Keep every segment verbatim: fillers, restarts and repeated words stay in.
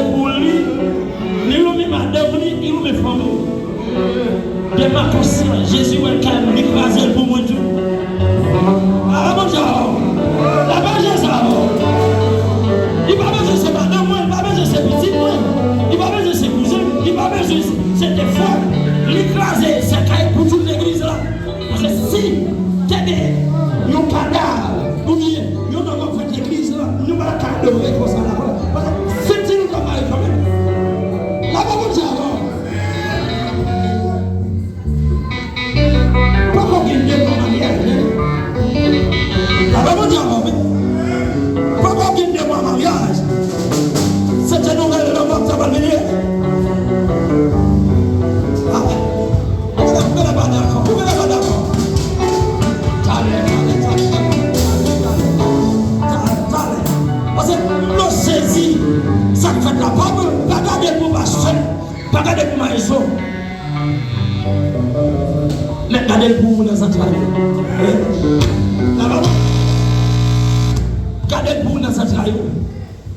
pou li, li renmen madanm li, li renmen fanmi l. Demakasyon, Jezi wè l kay li, li kraze l pou mwen tou. Ala Bondye a, la pa jwe sa. Li pa bezwen se madanm mwen, li pa bezwen se pitit mwen, li pa bezwen se kouzen, li pa bezwen se te frè. Li kraze se kay pou tout legliz la. Paske si te gen yon kadav oubyen yon nonm ap fèt legliz la, nou pa ta ka adore konsa la. Paske fiti nou ka mare kanmenm. La pa Bondye a, non. Poko gen de mwa maryaj, hein? La pa Bondye a, non, wi. Poko gen de mwa maryaj. Se te nouvèl lanmò k ta pral vini. Ah. Ou genlè, ou genlè pa dakò. Ou genlè pa dakò. Talè, talè, talè, talè, talè, talè. Paske m sezi sa k fèt la. Pa, pa gade pou pastè. Pa gade pou maestro. Men gade l pou ou nan zantray ou. Wi. La pa gade l pou ou nan zantray ou.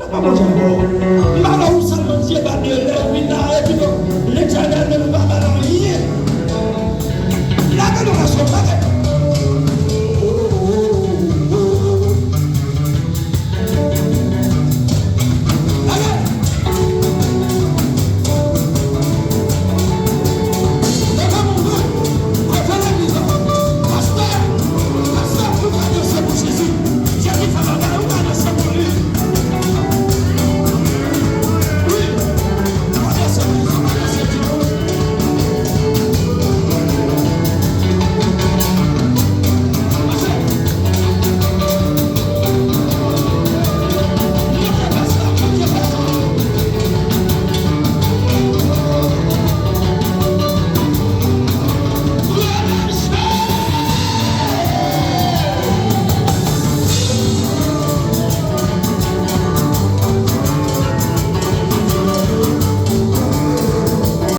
Papa Bondye, m pa wè ou sèlman Dye ba de lè vin la, epi ke Letènèl menm pa ba nan